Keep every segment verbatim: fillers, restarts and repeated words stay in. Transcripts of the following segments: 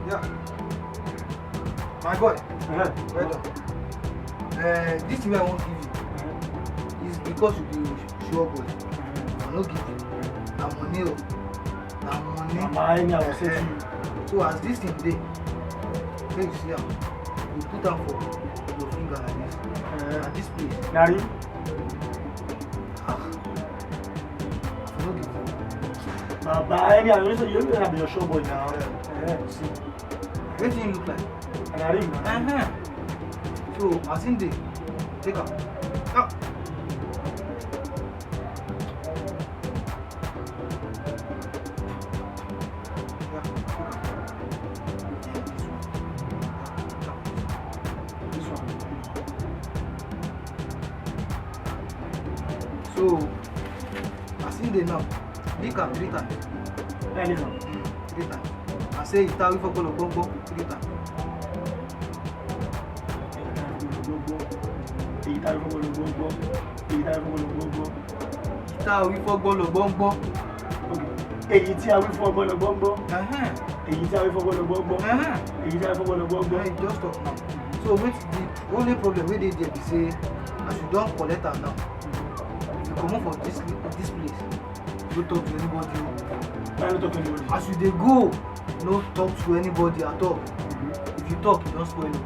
Yeah. My boy, uh-huh, well done. Uh, this thing I won't give you is because you be sure boy. Uh-huh. I no give you. Na money o. Na money. Mama, any I will say to you. So as this thing dey, make you see am. You put am for your finger like this. Uh-huh. And this place. Na ring? Ah. I no give you. Baba, any I will say you know I be your sure boy now. Yeah. Uh-huh. See. Wetin e look like? Na ring na. Uh-huh. So as im dey, take am. Ah. Yeah, take am. This one. So as im dey now, lick am three times. Tell you now. Mm, three times. I say, "Ita wifo gbolo gbogbo," three times. Èyí tá a fi gbogbo gbogbo. Èyí tá a fi gbogbo gbogbo. Ita wifo gbolo gbogbo. Okay. Èyí tí a wí fún ọgbọ́n lọ́gbọ́ngbọ́. Uh-huh. Èyí tí a wí fún ọgbọ́n lọ́gbọ́ngbọ́. Uh-huh. Èyí tí a wí fún ọgbọ́n lọ́gbọ́ngbọ́. Hey, just talk now. So wait, the only problem wey dey there be say, as you don collect am now, you comot for this, this place. No talk to anybody o. Why no talk to anybody? As you dey go, no talk to anybody at all. Mm-hmm. If you talk, you don spoil o.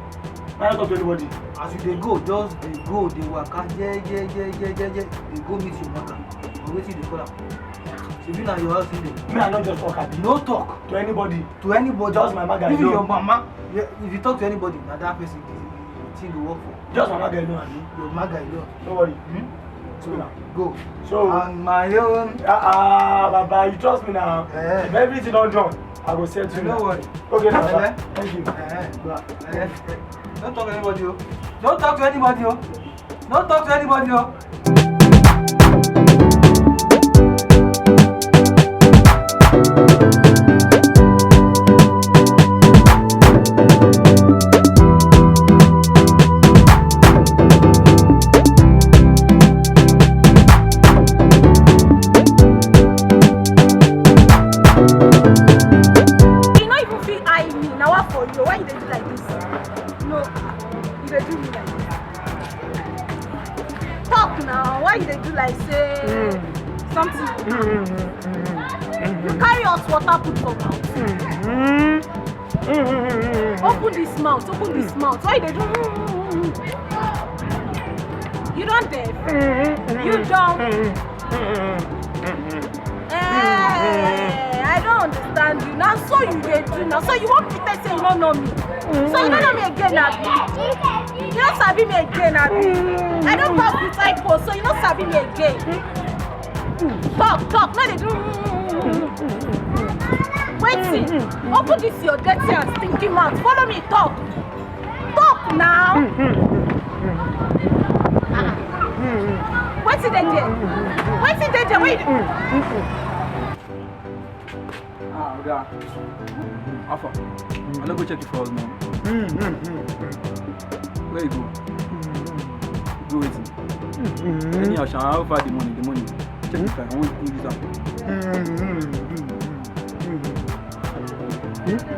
Why no talk to anybody? As you dey go, just dey go, dey waka, je, je, je, je, je, je, dey go meet your maga. Or wetin you dey call am? Shebi na your house you dey? Me, I no just talk, abi? No talk to anybody. To anybody. Just my maga alone. Even your mama. Yeah, if you talk to anybody, na that person the thing go work for. Just my maga alone, abi? Your maga alone. No worry. Hmm? So, go. So, on my own. Ah, ah, Baba, you trust me now. Eh. If everything don done, I go settle you. No worry. Okay, now, sir. Eh? Thank you. Eh. Bye. Eh. Don't talk to anybody o. Don't talk to anybody o. Don't talk to anybody o. You no even fit eye me. Na wa for you. Why you dey do like this? No, you dey do me like this. Talk now. Why you dey do like say something? You carry hot water put for mouth. Open this mouth. Open this mouth. Why you dey do? You don deaf. You don. Eh, I don't understand you. Na so you dey do. Na so you wan pretend say you no know me. So you no know me again, abi? You no sabi me again, abi? I don pass the typo, so you no sabi me again. Talk, talk. No dey do. Wetin? Open this your dirty and stinking mouth. Follow me talk. Talk now. Ah. Wetin dey there? Wetin dey there? Wait. Ah, oga. Alpha. I no go check it for us now. Where you go? Go wetin? Anyhow, sha, how far the money? The money. Check it fine. I want to use am.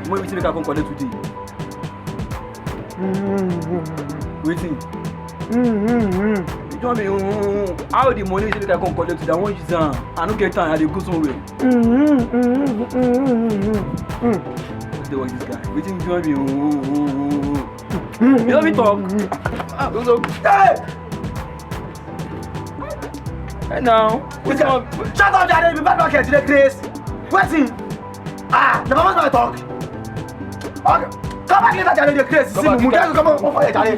Money wetin make I come collect today. Wetin? You don be, how the money wey make I come collect today, I wan use am. I no get time, I dey go somewhere. Wetin dey work this guy? Wetin you don be? You no fit talk. Ah, go, go. Hey! Hey, now. Wetin? Shut up, jare. You be bad market, you dey craze. Wetin? Ah, na mama talk. Okay. Come back later, jare, you dey craze. See mumu. Come on, come on, come on, jare.